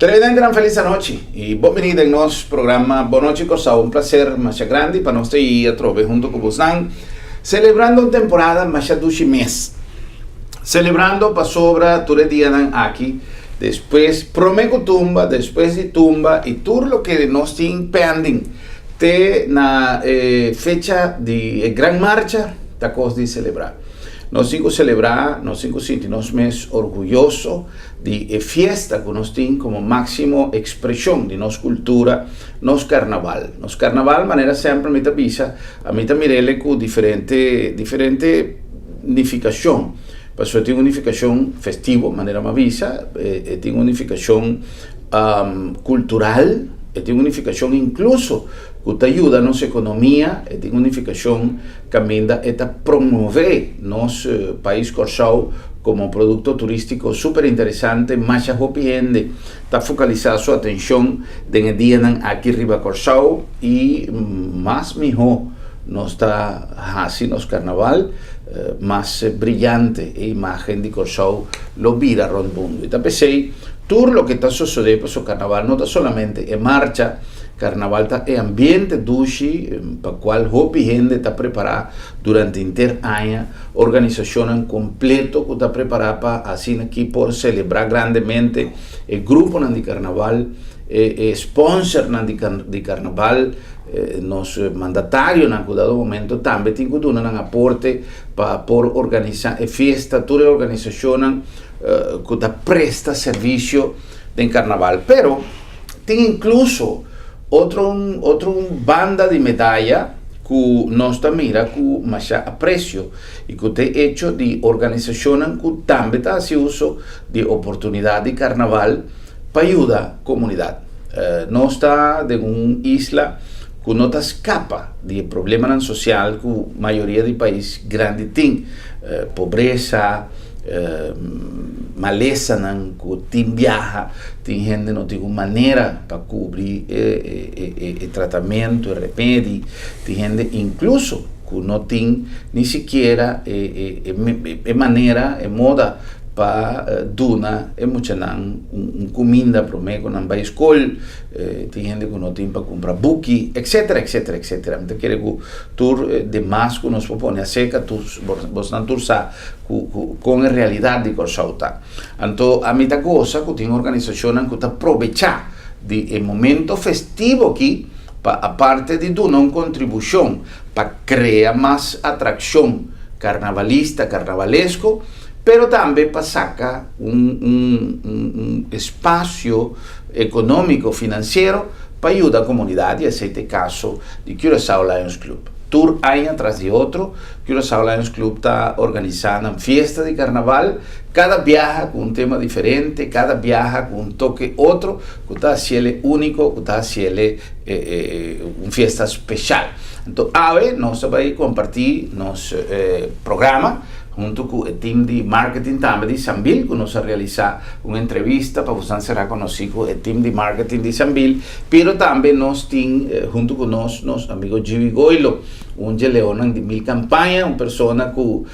Televidente felis anochi i bon biní den nos programa Bon Nochi Kòrsou. Un plaser masha grandi pa nos ta i atrobe huntu ku bosnan selebrando un temporada masha dushi mes. Selebrando pasobra tur e dianan aki despues promé ku tumba, despues di tumba i tur loke nos tin pending te na e fecha di e gran marcha ta kos di selebrá. Nos tin ku selebrá, nos tin ku sinti nos mes orguyoso di e fiesta ku nos tin komo máksimo ekspreshon di nos kultura, nos karnaval. Nos karnaval, manera semper mi ta bisa, ami ta mir'el ku diferente diferente nifikashon. Pasobra tin un nifikashon festivo, manera mi a bisa, e tin un nifikashon kultural, e tin un nifikashon inkluso ku ta yuda nos ekonomia, e tin un nifikashon kaminda e ta promové nos pais Kòrsou komo produkto turístiko super interesante. Masha hopi hende ta fokalisá su atenshon den e dianan aki riba Kòrsou i mas mihó nos ta hasi nos karnaval, mas briyante e imágen di Kòrsou lo bira rònt mundu. I ta p'esei tur loke ta sosodé pasobra karnaval no ta solamente e marcha. Karnaval ta e ambiente dushi pa kual hopi hende ta prepará durante henter aña, organisashonnan kompleto ku ta prepará pa asina ki por selebrá grandemente e gruponan di karnaval, e sponsornan di karnaval, nos mandatarionan ku dado momento tambe tin ku duna nan aporte pa por organisá e fiesta, tur e organisashonnan ku ta presta servisio den karnaval. Pero. Tin inkluso otro un otro un banda di medaya ku nos ta mira ku masha apresio i ku ta e echo di organisashonnan ku tambe ta hasi uso di oportunidat di karnaval pa yuda komunidat. Nos ta den un isla ku no ta skapa di e problemanan sosial ku mayoria di pais grandi tin, pobresa, malesanan ku tin biaha, tin hende no tin un manera pa kubri e tratamentu, e remedi, tin hende inkluso ku no tin ni sikiera e manera, e moda pa duna e muchanan un kuminda promé ku nan bai skol, tin hende ku no tin pa kumpra buki, etcetera, etcetera, etcetera. Mi ta kere ku tur demas ku nos por pone aserka, tur bosnan tur sa ku ku kon e realidat di Kòrsou ta. Anto ami ta gosa ku tin organisashonnan ku ta probechá di e momento festivo aki pa aparte di duna un kontribushon pa krea mas atrakshon karnavalista, karnavalesko, pero tambe pa saka un un un espasio ekonómiko, finansiero pa yuda komunidat i esei ta e kaso di Curaçao Lions Club. Tur aña tras di otro, Curaçao Lions Club ta organisá nan fiesta di karnaval, kada biaha ku un tema diferente, kada biaha ku un toke otro ku ta hasiel e úniko, ku ta hasiel e un fiesta speshal. Anto awe nos ta bai kompartí nos programa huntu ku e team di marketing tambe di Sambil ku nos a realisá un entrevista pa bosan será konosí ku e team di marketing di Sambil, pero tambe nos tin huntu ku nos nos amigo Jivi Goilo. Un dje leonnan di mil kampaña, un persona ku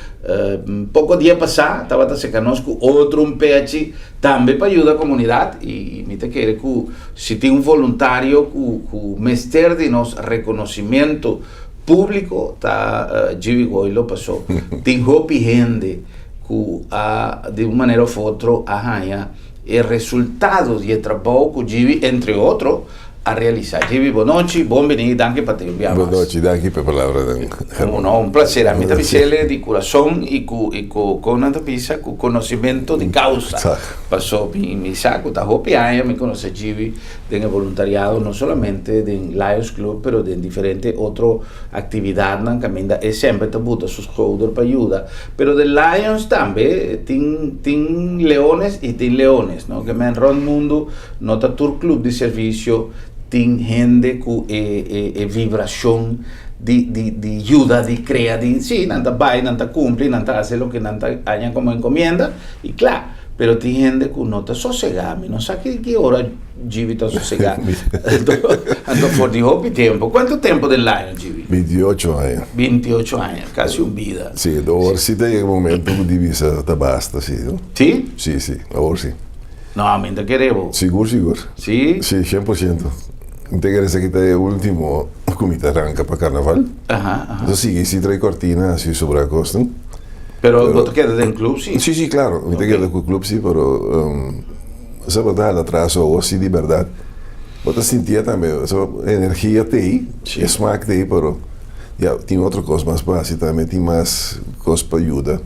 poko dia pasá tabata seka nos ku otro un pechi tambe pa yuda komunidat i mi ta kere ku si tin un voluntario ku ku mester di nos rekonosimentu públiko ta Jivi Goilo paso tin hopi hende ku a di un manera òf otro a haña e resultado di e trabou ku Jivi entre otro a realisa. Jivi, bo nochi, bon bini, danki pa te un bia mas. Bo nochi, danki pa e palabranan, Herman. No, un placer. Ami ta bisele di kurason i ku, i ku, kon nan ta bisa, ku konosimento di kausa. Paso mi, mi sa ku ta hopi aña mi konosé Jivi den e voluntariado, no solamente den Lions Club, pero den diferente otro aktividatnan kaminda e semper ta buta su skouder pa yuda. Pero den Lions tambe tin, tin leones i tin leones, no? Ke men rònt mundu No ta tur club di servicio tin hende cu e e vibracion di di di yuda, di crea, di si nan ta bay, nan ta cumpli, nan ta haci loke nan ta haña como encomienda y cla. Pero tin hende cu no ta sosega. Mi no sa ki ki ora Gibi ta sosega. Anto for di hopi tempo. Cuanto tempo den Lion, Gibi? 28 aña. 28 aña, casi un bida. Si, awor si ta yega momento cu di bisa ta basta, si. Si? Si, si, awor si. No, mi ta kere bo. Sigur, sigur. Si? Si, 100%. Mi ta kere esaki ta e ultimo ku mi ta ranka pa karnaval. Mi ta sigui si trae kortina hasi sobra kosnan. Pero bo ta keda den club si? Si, si, klaro. Mi ta keda ku club si, pero sa bo ta hala atras awo si di bèrdat. Bo ta sintié tambe, energia t'ei, e smak t'ei, pero ya tin otro kos mas pa hasi tambe, tin mas kos pa yuda.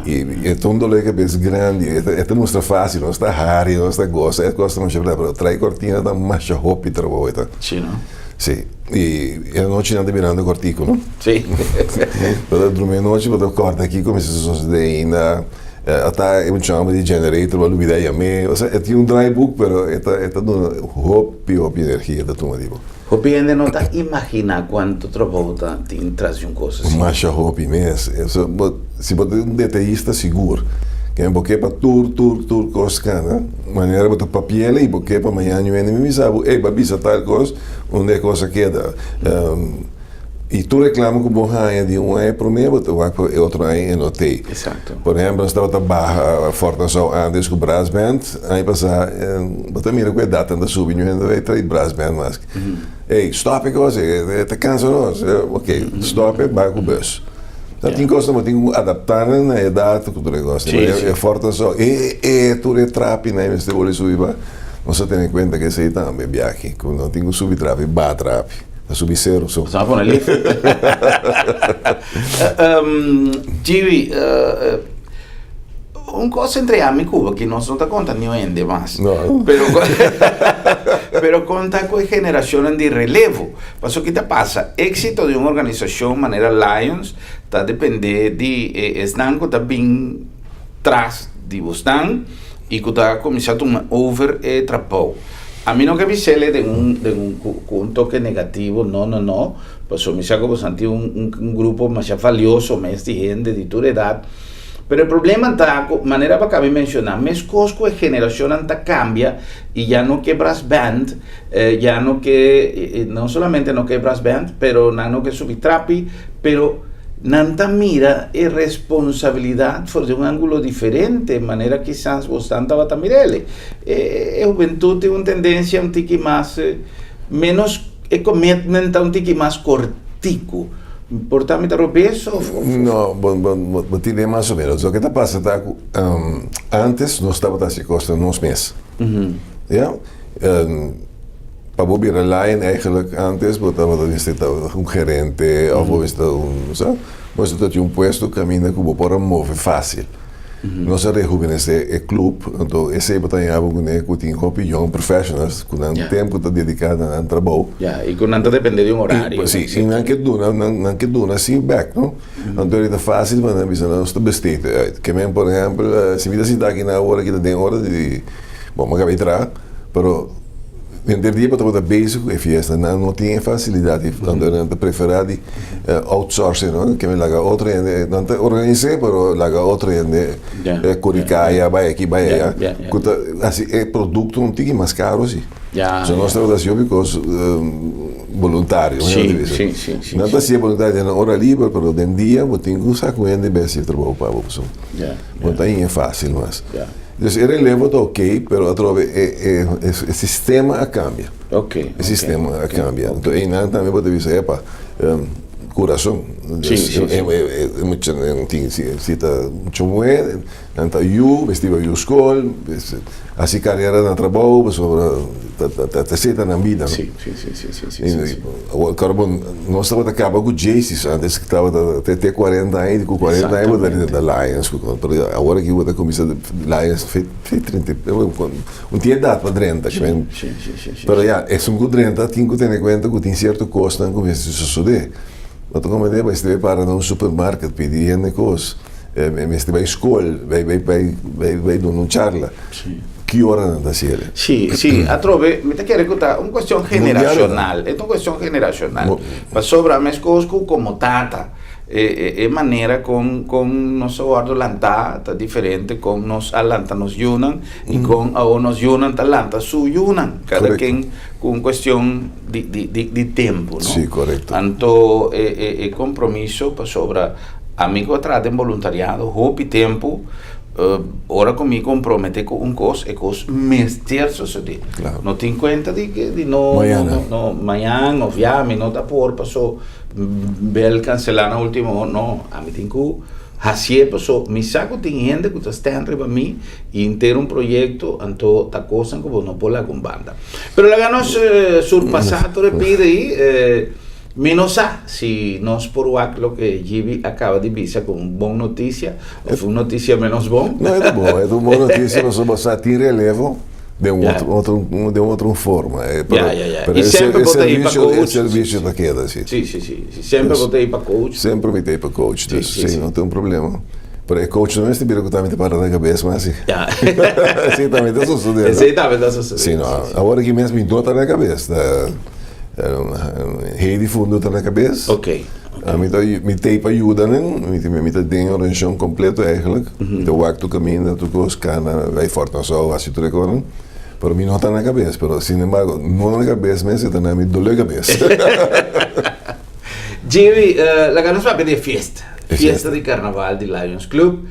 I e ta un dolor di kabes grandi, e ta mustra fásil, nos ta hari, nos ta gosa, e kos ta masha bla, pero trae kortina ta masha hopi trabou e ta. Sí, no? Sí, i e anochinan ta birando kòrtiku, no? Sí. Bo ta drumi anochi, bo ta kòrda kiko mester sosodé ainda, ata e mucha hòmber di generator bo a lubidá yam'é, osea e tin un draaiboek pero e ta e ta duna hopi hopi energia e ta tuma di bo. Hopi hende no ta imaginá kuantu trabou ta tin tras di un kos asina. Masha hopi mes. Eso bo si bo ta un detayista sigur ke bo ke pa tur tur tur kos kana manera bo ta papiel i bo ke pa mañana ñu hende mi bisa bo ey bo a bisa tal kos unda e kos a keda. I tur reklamo ku bo haña di un aña promé bo ta wak pa e otro aña e no t'ei. Exacto. Por ehempel nos tabata baha Fort Nassau antes ku brass band, aña pasá bo ta mira ku e datan ta subi ñu hende ta bai trae brass band mas. Ey, stòp e kos ei, e ta kansa nos. Ok, stòp e, bai ku bus. Ta tin kosnan bo tin ku adaptá nan na e dat ku tur e kos. E Fort Nassau, e e tur e trapinan mester wòrdu subi pa nos a tene kuenta ku esei tambe biahi ku no tin ku subi trapi, baha trapi. Ta subi seru so. Sa pone lift. Chiwi, un kos entre ami i Cuba ki nos no ta konta niun hende mas. No. Pero pero konta ku e generashonnan di relevo. Pasobra ki ta pasa? Éksito di un organisashon manera Lions ta dependé di e esnan ku ta bin tras di bosnan i ku ta kuminsá tuma over e trabou. Ami no ke bis'el den un den un ku ku un toke negativo, no no no, pasobra mi sa ku boso tin un un grupo masha valioso mes di hende di tur edat, pero e problema ta ku manera bo a kaba di menshoná meskos ku e generashonnan ta kambia i ya no ke brass band, ya no ke no solamente no ke brass band pero nan no ke subi trapi, pero nan ta mira e responsabilidat for di un angulo diferente manera kisas bosnan tabata mir'el. E hubentud tin un tendencia un tiki mas menos e commitment ta un tiki mas cortico. Por ta mi ta robes of? No, bo bo tin mas o menos. Loke ta pasa ta cu antes nos tabata haci cosnan nos mes. Ya? Pa bo bira lion eigenlijk antes bo tabata mester ta un gerente of bo mester ta un sa bo mester ta tin un puesto caminda cu bo por a move facil. Nos a rehubenesé e club, anto esei bo ta haña bo kuné ku tin hopi young professionals ku nan tempu ta dediká na nan trabou. Ya, i ku nan ta dependé di un horario. Si, i nan ke duna, nan ke duna así bèk, no? Anto ta fásil pa nan bisa nos ta besteed uit. Ke men, por ehèmpel, si mi ta sinta aki na ora ki ta den ora di, bon, mi a kaba di traha, pero Henter dia bo tabata bezig ku e fiesta, nan no tin e fasilidat di, anto nan ta preferá di outsourcen, no? Ke men laga otro hende, nan ta organis'é pero laga otro hende kuri kaya, bai aki, bai aya, ku ta hasi e produkto un tiki mas karo si. So nos tabata hasi hopi kos boluntario, manera di bisa. Nan ta hasié boluntario den nan ora liber, pero den dia bo tin ku sa ku hende bai hasi e trabou pa bo, pasobra bo ta hañ'é fásil mas. Dus e relevo ta ok, pero atrobe e e e sistema a cambia. Ok. E sistema a cambia. Anto einan tambe bo ta bisa, epa, cu razon. Si, si, si. E muchanan tin si ta mucha muher, nan ta yu, mester bai yu scol, haci carera na trabou, pasobra ta esey ta nan bida, no? Si, si, si, si, si, si, si. Awor, kòrda bo, nos tabata kaba ku Jaycees antes ku tabata te te kuarenta aña, di ku kuarenta aña bo ta rinda Lions ku kos, pero awor aki bo ta kuminsá Lions fe fe trinta i un tin edat pa drenta, Si, si, si, si, si. Pero ya, esun ku drenta tin ku tene kuenta ku tin sierto kosnan ku mester sosodé. Bo ta komprendé? Bo mester bai para na un supermarket pidi hende kos, mester bai skol, bai bai bai bai bai duna un charla. Si. Ki ora nan ta hasiel? Sí, sí, atrobe mi ta kere ku ta un kuestion generashonal, e ta un kuestion generashonal. Pasobra meskos ku komo tata, e e manera kon kon nos a wòrdu lantá ta diferente kon nos a lanta nos yunan i kon awor nos yunan ta lanta su yunan. Kada ken ku un kuestion di di di di tempu, no? Sí, korekto. Anto e e e kompromiso pasobra ami ku a traha den boluntariado hopi tempu. Ora ku mi komprometé ku un kos, e kos mester sosodé. No tin kuenta di ke di no no mañan òf ya mi no ta por paso bel kanselá na último hora. No, ami tin ku hasié paso mi sa ku tin hende ku ta stèn riba mi i henter un proyekto, anto ta kosnan ku bo no por laga un banda. Pero laga nos surpasá tur e pida ei. Mi no sa si nos por wak loke Gibi a kaba di bisa ku un bon notisia òf un notisia ménos bon. No, e ta bon, e ta un bon notisia pasobra bo sa tin relevo den un otro, otro, den un otro forma. Ya, ya, ya. I semper bo ta ei pa coach. E servisio ta keda, si. Si, si, si. Semper bo ta ei pa coach. Semper mi ta ei pa coach, dus si, no ta un problema. Pero e coach no mester bira ku tambe ta para na kabes mas si. Ya. Esei tambe ta sosodé, no? Esei tambe ta sosodé. Si, no. Awor aki mes mi no ta na kabes. Heidi Fundo ta na kabes. Ok. Mi ta mi t'ei pa yuda nan, mi ta mi ta den organisashon kompleto eigenlijk. Mi ta wak tur kaminda, tur kos, kana bai Fort Nassau, hasi tur e kosnan. Pero mi no ta na kabes, pero sin embargo no na kabes mes e ta na mi dolor kabes. Jerry, laga nos papia di e fiesta. Fiesta di karnaval di Lions Club,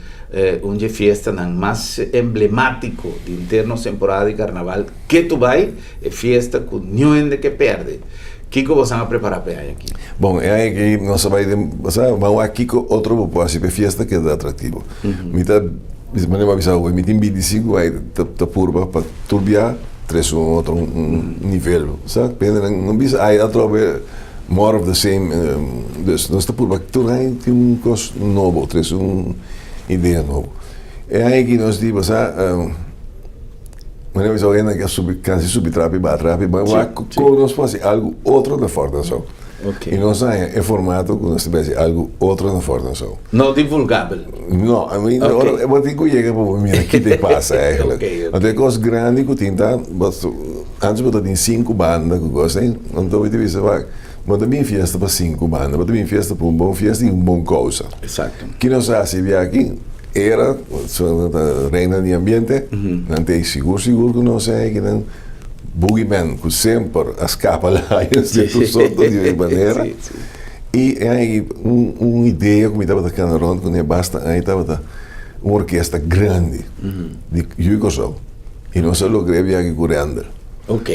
un dje fiestanan mas emblematiko di henter nos temporada di karnaval. Ke tu bai e fiesta ku niun hende ke perde. Kiko bosan a prepará pa e aña aki? Bon, e aña aki nos a bai den, bo sa, ban wak kiko otro bo por hasi pa e fiesta keda atraktivo. Mi ta, manera bo a bisa awe, mi tin 25 aña ta purba pa tur bia trese un otro nivel, bo sa. Pende nan no bisa ay atrobe more of the same, dus nos ta purba tur aña tin un kos nobo, trese un idea nobo. E aña aki nos di, bo sa, Manera mi sa hende ke subi kasi subi trapi ba trapi ba wak kon nos por hasi algu otro na Fort Nassau. I nos haña e formato ku nos ta hasi algu otro na Fort Nassau. No divulgabel. No, I mean ora bo tin ku yega pa bo mira ki ta pasa eigenlijk. Anto e kos grandi ku tin ta antes bo ta tin sinku banda ku kos ei anto bo ta bisa wak bo ta bin fiesta pa sinku banda bo ta bin fiesta pa un bon fiesta i un bon kousa. Ki nos hasi biaha aki? Era, so ta reina di ambiente, nan ta ei sigur sigur ku nos e kinan boogeyman ku semper a skapa Lions den tur sorto di manera. I ei un un idea ku mi tabata kana rònt kuné basta aña tabata un orkesta grandi di Yu Kòrsou i nos a logra e biaha ku Randall.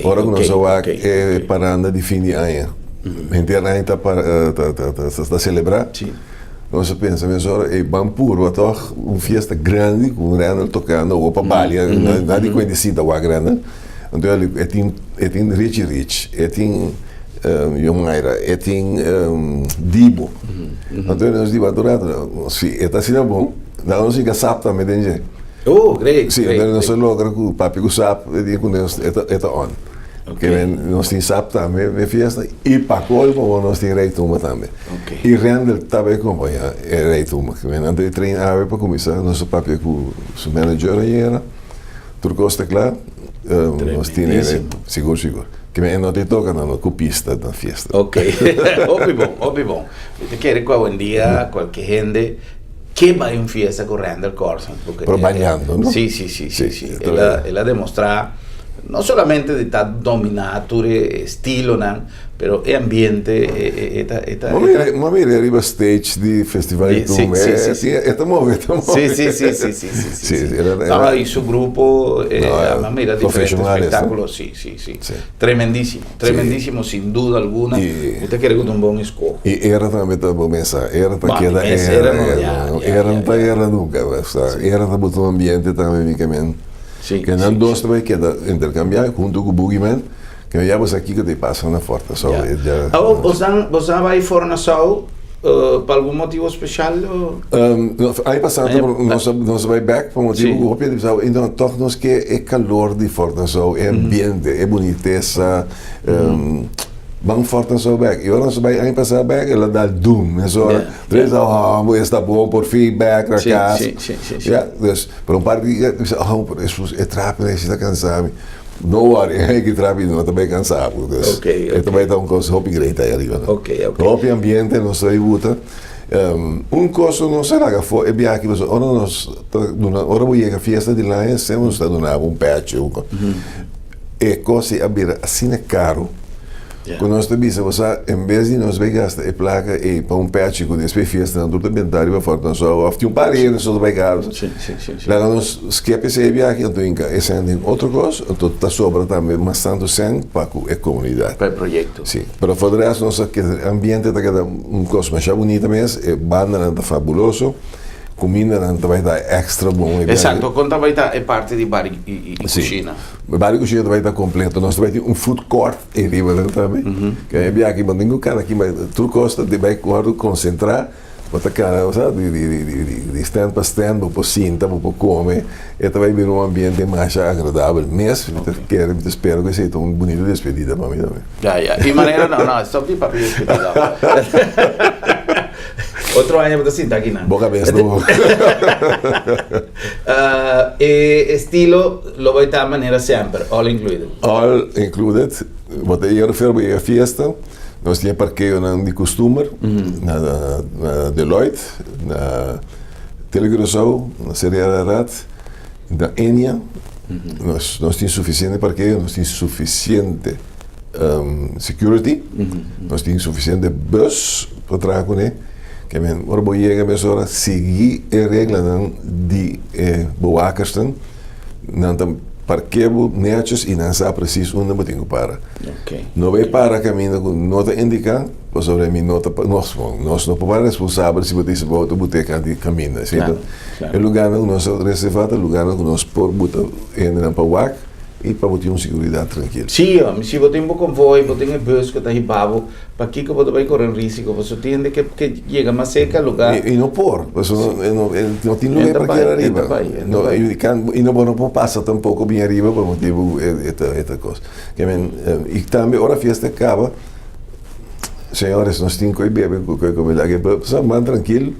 Ora ku nos a wak e paranda di fin di aña, henter aña ta ta selebrá. Nos a pensa mesora, ey ban purba tog un fiesta grandi cu un Randall tocando o pa balia, na di cuenta si ta wak Randall. Anto e tin e tin Richie Rich, e tin Yomaira, e tin Dibo. Anto nos di anto rato, si e ta asina bon, nan nos hinca sap tambe den dje. Oh, great, Si, anto nos a logra cu papia cu sap e dia cu nos e ta on. Ke nos tin sap tambe den fiesta i pa kolmo nos tin Rey Tumba tambe. I Randall tabata e kompañá e Rey Tumba. Ke men anto e train awe pa kuminsá nos a papia ku su manager ayera. Tur kos ta kla. Nos tin e sigur sigur. Ke men e no tin toka nan ku pista na fiesta. Ok. Hopi bon, hopi bon. Mi ta kere ku awendia kualke hende ke bai un fiesta ku Randall Corsen. Pero bañando, no? Si, si, si, si, si. El a demostrá No solamente di ta dominá tur e estilonan, pero e ambiente e ta e ta. Bo mira bo mira e riba stage di festival di Tumba e si e ta move e ta move. Si si si si si si si. I su grupo a mira diferente espectaculo si si si tremendisimo tremendisimo sin duda alguna mi ta kere ku ta un bon eskoho. I era tambe ta bo mesa era ta keda era era no ta era nunka era ta buta un ambiente tambe mi ke men. Sí, Ke nan sí, dos sí. ta bai keda interkambiá huntu ku Boogeyman, ke ya bo sa kiko ta pasa na Fort Nassau. Ya. E ya. Awor, bosnan, bosnan a bai Fort Nassau pa algun motibu speshal o? No, aña pasá Aña, nos a, nos a bai bèk pa motibu Sí. ku hopi hende bisa, no, tòg nos ke e kalor di Fort Nassau, e ambiente, e bunitesa, Ban Fort Nassau bèk. I ora nos a bai aña pasá bèk, el a dal dum mesora. Ya, Tres ya. a oh, bo esta bon, por fin bèk na Sí, kas. sí, sí, sí, sí. Ya, dus. Pero un par di dia mi bisa, oh, pero Hesus, e trapi nan ta kansa mi. No worry, e ki trapi no ta bai kansa bo. Dus, Ok, e ta ok. bai ta un kos hopi great ai ariba. Ok, ok. Hopi ambiente nos ta buta. Un kos ku nos a laga afó e biaha aki pasobra ora nos ta duna, ora bo yega fiesta di Lions semper nos ta duna bo un pechi, un kos. E kos ei a bira asina karu. Ku nos ta bisa bo sa en bes di nos bai gasta e plaka ei pa un pechi ku despues fiesta nan tur ta benta riba Fort Nassau òf tin un par di hende so ta bai kasa. Laga nos skep esei biaha anto hinka e sèn den otro kos anto ta sobra tambe mas tantu sèn pa ku e komunidat. Pa e proyekto. Si. Pero for de rest nos a keda e ambiente ta keda un kos masha bunita mes, e bandanan ta fabuloso. Kumindanan ta bai ta extra bon. Exacto, kon ta bai ta e parti di bar i kushina? E bar i kushina ta bai ta kompleto. Nos ta bai tin un food court ei riba nan tambe. Ke e biaha aki bo tin ku kana aki bai tur kos ta bai wòrdu konsentrá. Bo ta kana bo sa di stand pa stand bo por sinta bo por kome. E ta bai bira un ambiente masha agradabel mes. Mi ta kere mi ta spera ku esei ta un bunita despedida pa mi tambe. Ya ya i manera no no stop di papia despedida. Otro aña bo ta sinta aki nan. Bo cabes no. E estilo lo bay ta manera semper, all included. All included. Bo ta yega fer bo yega fiesta. Nos tin e parkeonan di costumber na na Deloitte, na Tele Curaçao, na Serie Ararat, na Enia. Nos nos tin suficiente parkeo, nos tin suficiente security, nos tin suficiente bus pa traha kuné. Ke men ora bo yega mesora sigui e reglanan di e bewakersnan, nan ta parkea bo nètjes i nan sa presis unda bo tin ku para. No bai para kaminda ku no ta indiká pasobra mi no ta nos nos no por para responsabel si bo ta hisa bo outo but'é kanti kaminda. E lugánan ku nos a reservá ta lugánan ku nos por buta hendenan pa wak. I pa bo tin un siguridat trankil. Sí, mi si bo tin bo konvoi, bo tin e bus ku ta hiba bo, pakiko bo ta bai kore un risiko? Pasobra tin hende ke ke yega mas serka lugá. I no por, pasobra no no tin lugá pa keda ariba. No i kan i no bo no por pasa tampoko bien ariba pa motibu e ta e ta kos. Ke men i tambe ora fiesta kaba, señores nos tin ku bebe ku kome laga e bus man trankil.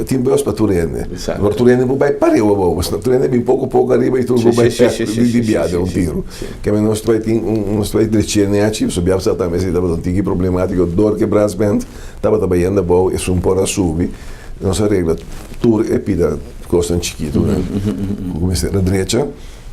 Tin bus pa tur hende. Pero tur hende por bai pareu abou. Pasobra tur hende bin poko poko ariba i tur por bai bek di bia den un tiru. Keme nos ta bai tin un nos ta bai drechi e nechi. Pasobra bia pasá tambe esei tabata un tiki problemátiko dor ku e brassband tabata bayendo abou esun por a subi. Nos a regla tur e pida kosnan chikitunan ku mester a drecha.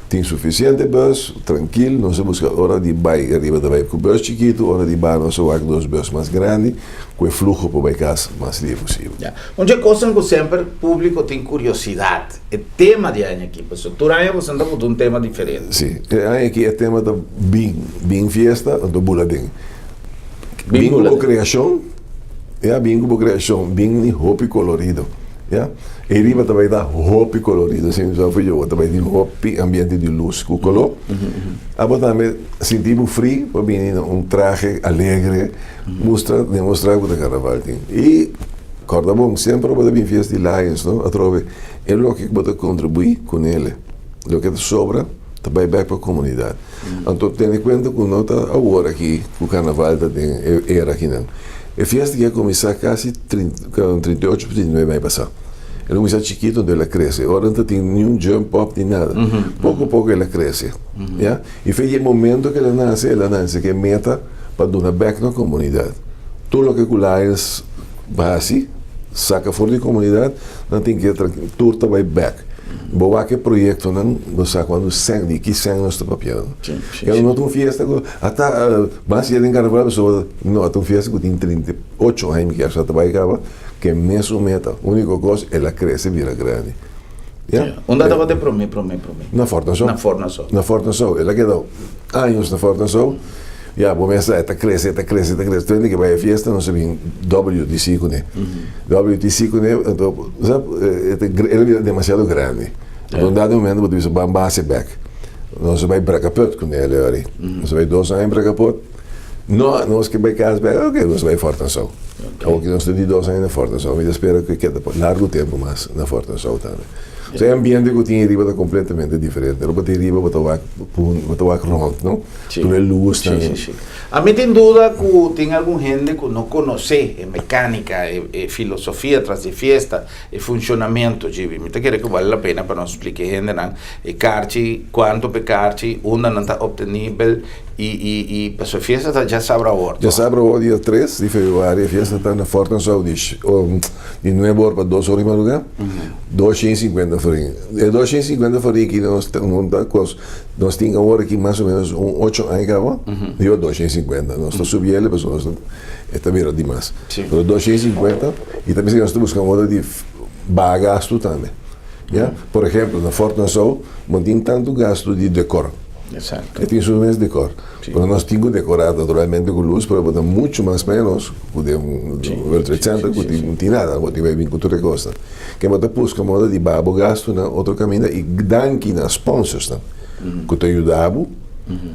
Tin sufisiente bus, trankil, nos a buska ora di bai ariba ta bai ku bus chikitu, ora di baha nos a wak dos bus mas grandi, ku e fluho por bai kas mas lie posibel. Ya. Un dje kosnan ku semper públiko tin kuriosidat, e tema di aña aki, pasobra tur aña boso ta buta un tema diferente. Si, e aña aki e tema ta bin, bin fiesta, anto bula den. Bin ku bo kreashon, ya, bin ku bo kreashon, bin hopi kolorido. Ya, e riba ta bai ta hopi kolorido, si mi sa for yo, ta bai tin hopi ambiente di lus ku koló. Abo tambe sinti bo fri pa bini na un trahe alegre, mustra, demostrá ku ta karnaval tin. I kòrda bon, semper bo ta bin fiesta di Lions, no? Atrobe e loke ku bo ta kontribuí kunele, loke ta sobra ta bai bèk pa komunidat. Anto tene kuenta ku no ta awor aki ku karnaval ta den e era akinan. E fiesta aki a kuminsá kasi 38 of 39 aña pasá. El a kuminsá chikitu anto el a krese. Ora no ta tin niun jump up ni nada. Poko poko el a krese. Ya. I fe di e momento ku el a nase, el a nase ku e meta pa duna bèk na komunidat. Tur loke ku Lions hasi, saka for di komunidat, nan tin ke tur ta bai bèk. Bo wak e proyektonan, bo sa kuantu sèn, di ki sèn nos ta papiando. E no ta un fiesta ku ata mas yega den karnaval pasobra no, a ta un fiesta ku tin 38 aña mi kier sa ta bai kaba ku e mesun meta. Úniko kos el a krese bira grandi. Ya. Unda tabata e promé, promé, promé? Na Fort Nassau. Na Fort Nassau. Na Fort Nassau. El a keda años na Fort Nassau. Ya, bo mes sa, e ta krese, e ta krese, e ta krese. Tur hende ke bai e fiesta nos a bin WTC kuné. WTC kuné, anto, bo sa, e ta, el a bira demasiado grandi. Anto un dado momento bo ta bisa ban base bèk. Nos a bai Brakaput kuné el ori. Nos a bai dos aña Brakaput. No, nos ke bai kas bèk, oke, nos a bai Fort Nassau. Awor ki nos ta di dos aña na Fort Nassau, mi ta spera ku e keda pa largu tempu mas na Fort Nassau tambe. So e ambiente ku tin riba ta kompletamente diferente. Ora bo ta riba bo ta wak bo ta wak rònt, no? Tur e lusnan. Sí, sí, sí. Ami tin duda ku tin algun hende ku no konosé e mekanika, e filosofia tras di fiesta, e funshonamentu djibi. Mi ta kere ku bale la pena pa nos splika e hendenan e karchi, kuantu pa e karchi, unda nan ta optenibel. I i i paso e fiesta ta djasabra awor. Djasabra awor dia tres di februari e fiesta ta na Fort Nassau di di nuebe or pa dos or di madruga, 250 florin. E 250 florin aki nos ta no ta kos nos tin awor aki mas o menos un ocho aña kaba riba 250. Nos ta subi el pasobra nos e ta bira dimas. Pero 250 i ta bisa nos ta buska moda di baha gastu tambe. Ya, por ehempel na Fort Nassau bo tin tantu gastu di dekor. Exacto. E tin su mes decor. Sí. Pero nos tin cu decora naturalmente cu luz, pero bo ta mucho mas menos cu den un World Trade Center cu tin, no tin nada, bo tin bay bin cu tur e cosnan. Ke bo ta busca moda di baha bo gastunan otro caminda y danki na sponsorsnan cu ta yuda bo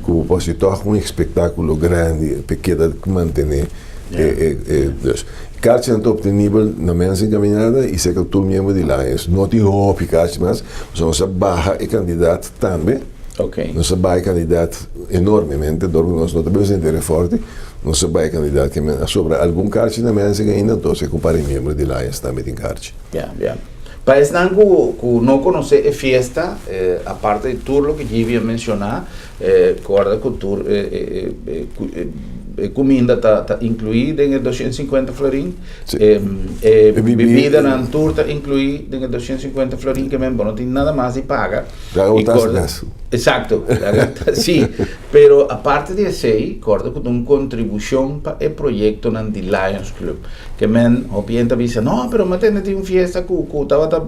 cu bo por haci tog un espectaculo grandi pa keda mantene e, e, e, dus. Karchinan ta obtenibel na Mensen Caminada y cerca tur miembro di Lions. No tin hopi karchi mas, pasobra nos a baha e cantidad tambe. Ok. Nos a bai kandidat enormemente, dor ku nos no ta bira sinti reforte, nos a bai kandidat ke men a sobra algun karchi na mensen ainda, entonces ku par di miembro di Lions tambe tin karchi. Ya, ya. Pa esnan ku ku no konosé e fiesta, aparte di tur loke Gibi a menshoná, kòrda ku tur e e e e kuminda ta ta inkluí den e 250 florin, Sí. e E e bibi- bibidanan tur ta inkluí den e 250 florin, ke men bo no tin nada mas di paga. Laga bo tas gas. Exacto, laga sí. Pero aparte di esei, corda cu ta un contribucion pa e proyectonan di Lions Club. Ke men hopi hende ta bisa, no, pero mi a tende tin un fiesta cu cu tabata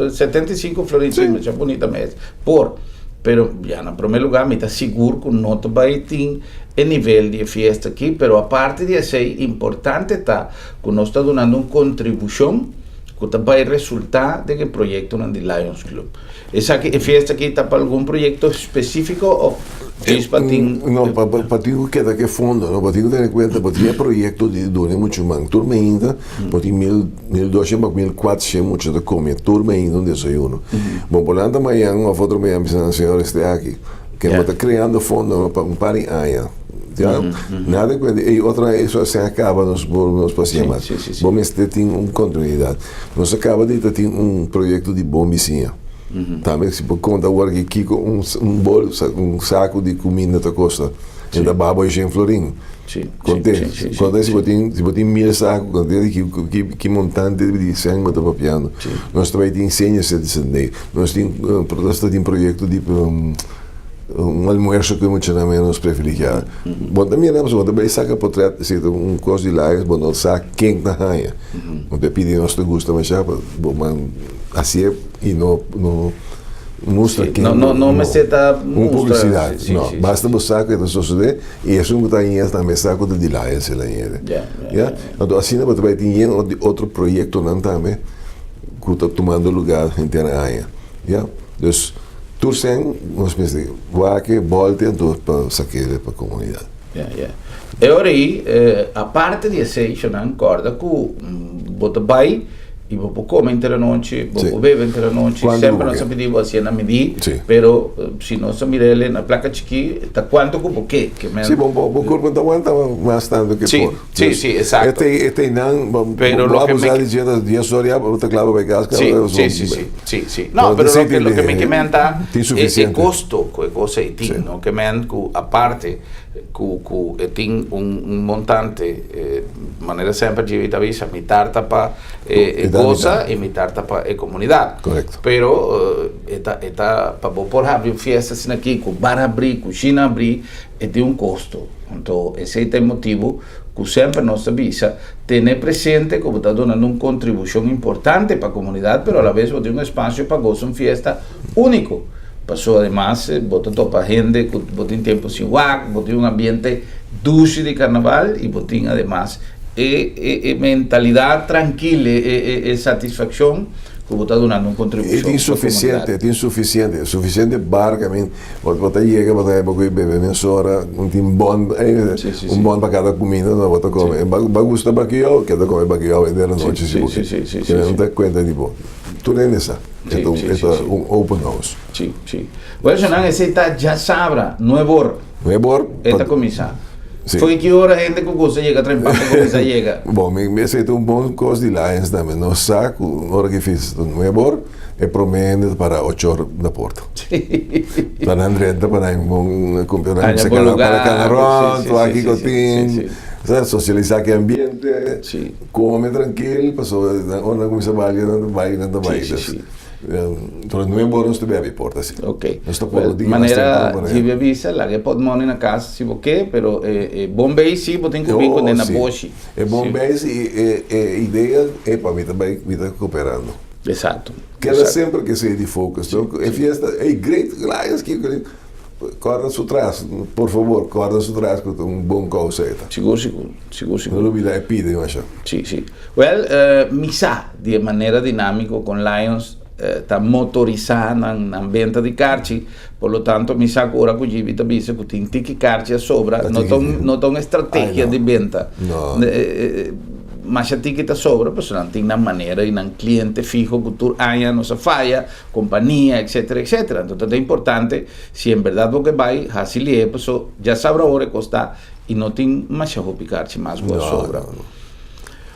75 florin, sí, masha bunita mes, por. Pero ya na primer lugar mi ta sigur cu no ta bay tin e nivel di e fiesta aki, pero aparte di esei, importante ta cu nos ta dunando un contribucion cu ta bay resulta den e proyectonan di Lions Club. Esaki e fiesta aki ta pa algun proyecto specifico of djis pa tin? No, pa pa tin cu keda cu e fondo, no, pa tin cu tene cuenta pa tin e proyecto di duna e mucha man. Tur mainta bo tin mil, mil doshen pa mil cuatshen mucha ta come tur mainta un desayuno. Bo por lanta mañan of otro mañan bisa nan señor este aki ke bo ta creando fondo pa un par di aña. Ya, nada cu e otro aña eso a caba nos por nos por haci mas. Bo mester tin un continuidad. Nos a kaba di ta tin un proyekto di bon bisiña. Tambe si bo konta awor aki kiko un un bol un saku di kuminda ta kosta, e ta baha bo shen florin. Konte, konte si bo tin si bo tin mil saku konte di ki ki ki montante di sèn bo ta papiando. Nos ta bai tin senior citizen day, nos tin nos ta tin proyekto di Un almuerso ku e muchanan ménos privilegiá. Bo ta mira pasobra bo ta bai saka potret si ta un kos di Lions bo no sa ken ta haña. Bo ta pidi nos ta gusta mashá pa bo man hasié i no no mustra ken. No no mester ta mustra. Un publisidat no. Basta bo sa ku e ta sosodé i esun ku ta hañ'é tambe sa ku ta di Lions el hañ'é. Ya. Anto asina bo ta bai tin yen otro proyektonan tambe ku ta tumando lugá henter aña. Ya. Dus. Tur sen nos mester wak e bolte anto pa sak'e pa komunidat. Ya, ya. E ora ei, aparte di esei, shonan kòrda ku bo ta bai i bo por kome henter anochi, bo por bebe henter anochi, semper nos a pidi bo hasié na midí, pero si nos a mira el na plaka chikí, ta kuantu ku bo ke, ke men. Sí, bo kurpo no ta wanta mas tantu ke por. Sí, sí, exacto. E te einan, bo abusá di dje ta dies ora ya, bo ta kla pa bai kas kaba. Sí, sí, sí, sí, sí. No, pero loke, loke mi ke men ta e kosto ku e kos ei tin, no? Ke men ku aparte ku ku e tin un un montante, manera semper Jimmy ta bisa, mitar ta pa e gosa i mitar ta pa e komunidat. Korekto. Pero e ta e ta pa bo por habri un fiesta asina aki ku bar habrí, kushina habrí, E tin un kosto. Anto esei ta e motibu ku semper nos ta bisa, tene presente ku bo ta dunando un kontribushon importante pa komunidat, pero alabes bo tin un espasio pa gosa un fiesta úniko. Pasobra ademas bo ta topa hende ku bo tin tempu sin wak, bo tin un ambiente dushi di karnaval i bo tin ademas e e mentalidat trankil, e e satisfakshon ku bo ta dunando un kontribushon E tin pa komunidat. sufisiente, tin sufisiente, sufisiente bar kamin. Bo bo ta yega bo ta heba ku e bebe mesora un tin bon un bon pa kada kuminda no bo ta kome e ba gusta bakiyou keda kome bakiyou henter anochi si bo ke keda no ta kuenta di bo tur hende sa e ta e ta un open house. Si si bueno esnan esei ta djasabra nuebor nuebor e ta kuminsa fo'i ki ora hende ku gusta yega trempan ta kuminsa yega bon mi esei ta un bon kos di Lions tambe nos sa ku ora ki fiesta ta nuebor. E prome hende ta para ocho or na porta. Pa nan drenta pa nan bon kumpra nan Haña bisa bon kana lugar, para kana sí, rònt, sí, wak sí, kiko sí, tin, sí, sí. sa sosialisá ku e ambiente, Sí. kome trankil pasobra nan ora nan kuminsá balia nan ta bai nan ta bai. Sí, sí, sí. Pero nuebe ora nos ta bebe porta si. Ok. Nos ta por Well, di mas manera temprano por Gibi ehempel. a bisa, laga e potmoni na kas si bo ke, pero e e bon bei si bo tin ku bin Oh, kuné na sí. boshi. E bon Sí. bei si i e e idea e pa mi ta bai mi ta koperando. Exacto. Keda Exacto. semper ke esei di focus. Sí, No? E sí. fiesta, ey great, Lions kiko di. Kòrda su tras, por favor, kòrda su tras ku ta un bon kousa e ta. Sigur, sigur, sigur, No sigur. lubida e pida masha. Sí, sí. Well, mi sa di e manera dinámiko kon Lions ta motorisá nan nan benta di karchi, por lo tanto mi sa ku ora ku Gibi ta bisa ku tin tiki karchi a sobra, Ta no tiki ta un tiki. no ta un Ai estrategia no. di benta. No. Masha tiki ta sobra pasobra nan tin nan manera i nan kliente fiho ku tur aña no sa faya, kompania, etcetera, etcetera. Anto ta importante si en berdad bo ke bai hasi lihe paso djasabra ora e kos ta i no tin masha hopi karchi mas ku a No, sobra. no, no.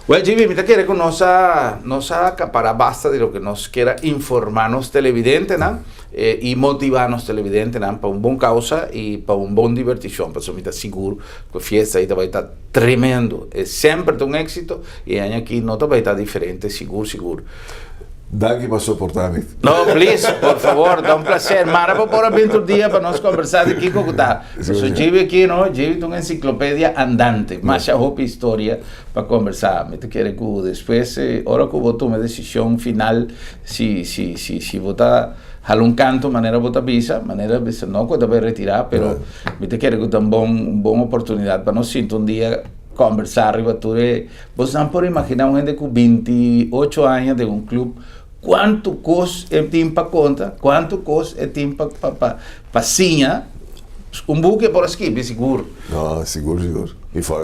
Well Jimmy, mi ta kere ku nos a nos a akapará basta di loke nos kier a informá nos televidentenan i motivá nos televidentenan pa un bon kausa i pa un bon divertishon pasobra mi ta sigur ku e fiesta ei ta bai ta tremendo. E semper ta un éksito i e aña aki no ta bai ta diferente sigur sigur. Danki pa soportá mi. No, please, por favor, ta un placer. Mara bo por a bin tur dia pa nos conversa di kico cu ta. Paso Djibi aki, no, Djibi ta un enciclopedia andante. Masha hopi historia pa conversa. Mi ta kere cu despues, ora cu bo tuma e decision final, si, si, si, si bo ta hala un canto manera bo ta bisa, manera bisa no cu ta bay retira, pero mi ta kere cu ta un bon, un bon oportunidad pa nos sinta un dia conversa riba tur e Bosnan por imaginá un hende ku 28 aña den un club kuantu kos e tin pa konta, kuantu kos e tin pa pa pa pa siña, un buki e por a skibi sigur. No, sigur sigur. I for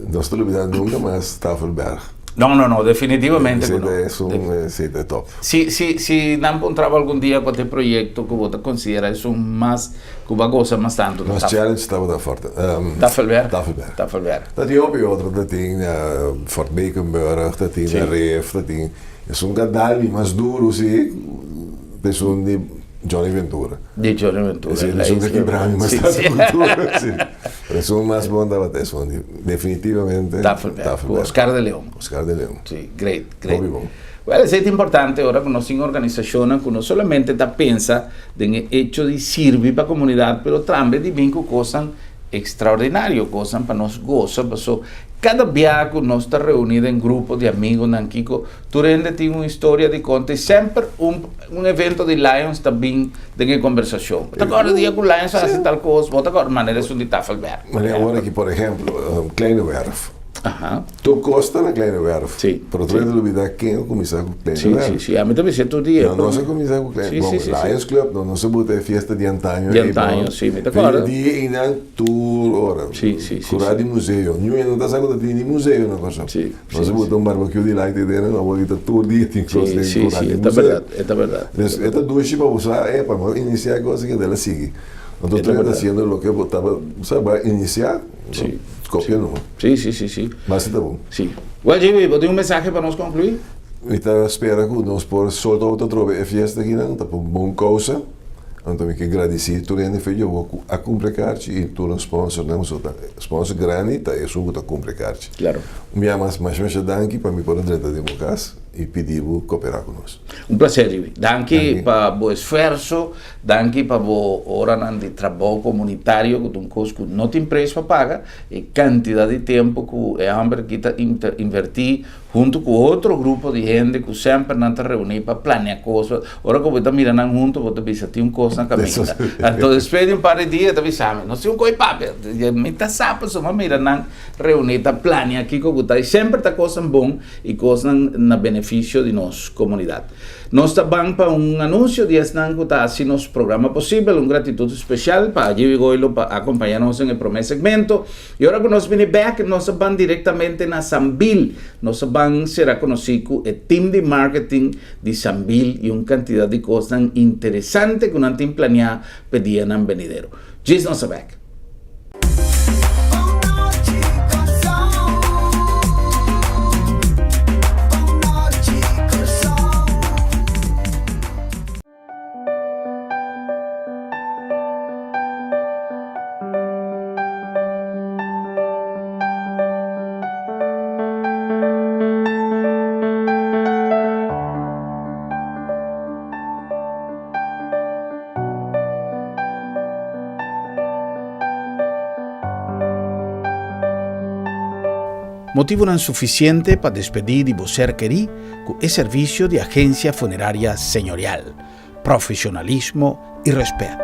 nos ta lubida nunka mas Tafelberg. No, no, no, definitivamente ku no. Esei ta esun, esei ta top. Si si si nan puntra bo algun dia kua ta e proyekto ku bo ta konsidera esun mas Ku bo a gosa mas tantu Nos challenge tabata Fort Tafelberg. Tafelberg. Tafelberg. Ta tin hopi otro, ta tin Fort Beekenburg, ta tin Sí. Rif, ta tin esun ka dal mi mas duru si ta esun di Johnny Ventura. Di Johnny Ventura. Si, esun ka kibra mi mas Sí, tantu sí. ku tur, si. Pero esun mas bon tabata esun di definitivamente Tafelberg, ku Tafelberg. Oscar de Leon. Oscar de Leon. Sí, great, great. Hopi bon. Wel, esei ta importante ora ku nos tin organisashonnan ku no solamente ta pensa den e echo di sirbi pa komunidat, pero tambe di bin ku kosnan ekstraordinario, kosnan pa nos gosa, paso kada bia ku nos ta reuní den grupo di amigonan kiko, tur hende tin un historia di konta i semper un un evento di Lions ta bin den e kombersashon. Bo ta kòrda dia ku Lions a hasi tal kos, bo ta kòrda manera esun di Tafelberg. Manera awor aki, por ehemplo, Kleine Werf. Aha. Tur kos ta na Kleine Werf. Sí. Pero tur hende lubida ken a kuminsá ku Kleine Sí, Werf. sí, sí. Ami ta bisa tur dia. No, nos a kuminsá ku Kleine Sí, Bon, sí, sí, sí. Lions Club, no, nos a buta e fiesta di antaño Di ei, bon. antaño, sí, mi ta kòrda. Di dia einan tur ora. Sí, sí, sí, Kurá sí. di museo. Niun hende no ta sa ku ta tin ni museo na Kòrsou. Sí, Nos sí, a buta sí. un barbecue di light ei dentro, awor ta tur dia tin kos Sí, den sí, kurá sí, di e ta museo. bèrdat, e ta bèrdat. Dus e ta dushi pa bo sa, epa, mi a inisiá e kos aki, el a sigui. Anto E ta tur hende ta bèrdat. hasiendo loke bo tabata, sa, bo a inisiá. Sí. Copia no. Sí, sí, sí, sí. Mas ta bon. Sí. Well, Jimmy, bo tin un mensahe pa nos conclui? Mi ta spera cu nos por solta otro atrobe e fiesta akinan, ta pa un bon causa. Anto mi ke gradici tur hende fe yo cu a cumpra e carchi y tur nos sponsornan, pasobra ta sponsor grandi ta esun cu ta cumpra e carchi. Claro. Un bia mas, masha masha danki pa mi por a drenta den bo cas y pidi bo coopera cu nos. Un placer, Jimmy. Danki Danki. pa bo esfuerzo. Danki pa bo oranan di trabou komunitario ku ta un kos ku no tin preis pa paga. E kantidat di tempu ku e hòmber aki ta invertí huntu ku otro grupo di hende ku semper nan ta reuní pa plania kos. Ora ku bo ta mira nan huntu bo ta bisa tin un kos na kaminda. Anto despues di un par di dia e ta bisa mi, nos tin un kos di papia. Mi ta sa pasobra mi a mira nan reuní ta plania kiko ku ta i semper ta kosnan bon i kosnan na benefisio di nos komunidat. Nos ta ban pa un anuncio di esnan cu ta haci nos programa posibel. Un gratitud special pa Jivi Goilo pa acompaña nos den e prome segmento. Y ora cu nos bini bek, nos a ban directamente na Sambil. Nos a ban cera conoci cu e team di marketing di Sambil y un cantidad di cosnan interesante cu nan tin planea p'e dianan benidero. Djis nos a bek. Motibunan sufisiente pa despedí di bo ser kerí ku e servisio di Agensia Funeraria Señorial, profesionalismo i rèspèt.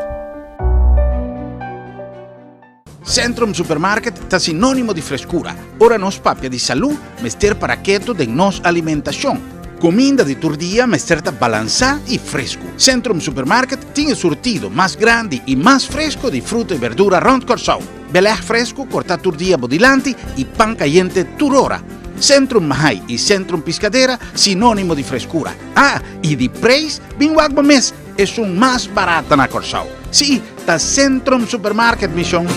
Centrum Supermarket ta sinónimo di freskura. Ora nos papia di salú, mester para ketu den nos alimentashon. Kuminda di tur dia mester ta balansá i fresku. Centrum Supermarket tin e surtido mas grandi i mas fresku di fruta i berdura rònt Kòrsou. Beleg fresku kortá tur dia bo dilanti i pan kayente tur ora. Centrum Mahai i Centrum Piscadera sinónimo di freskura. Ah, i di preis, bin wak bo mes, esun mas barata na Kòrsou. Sí, ta Centrum Supermarket, mi shon.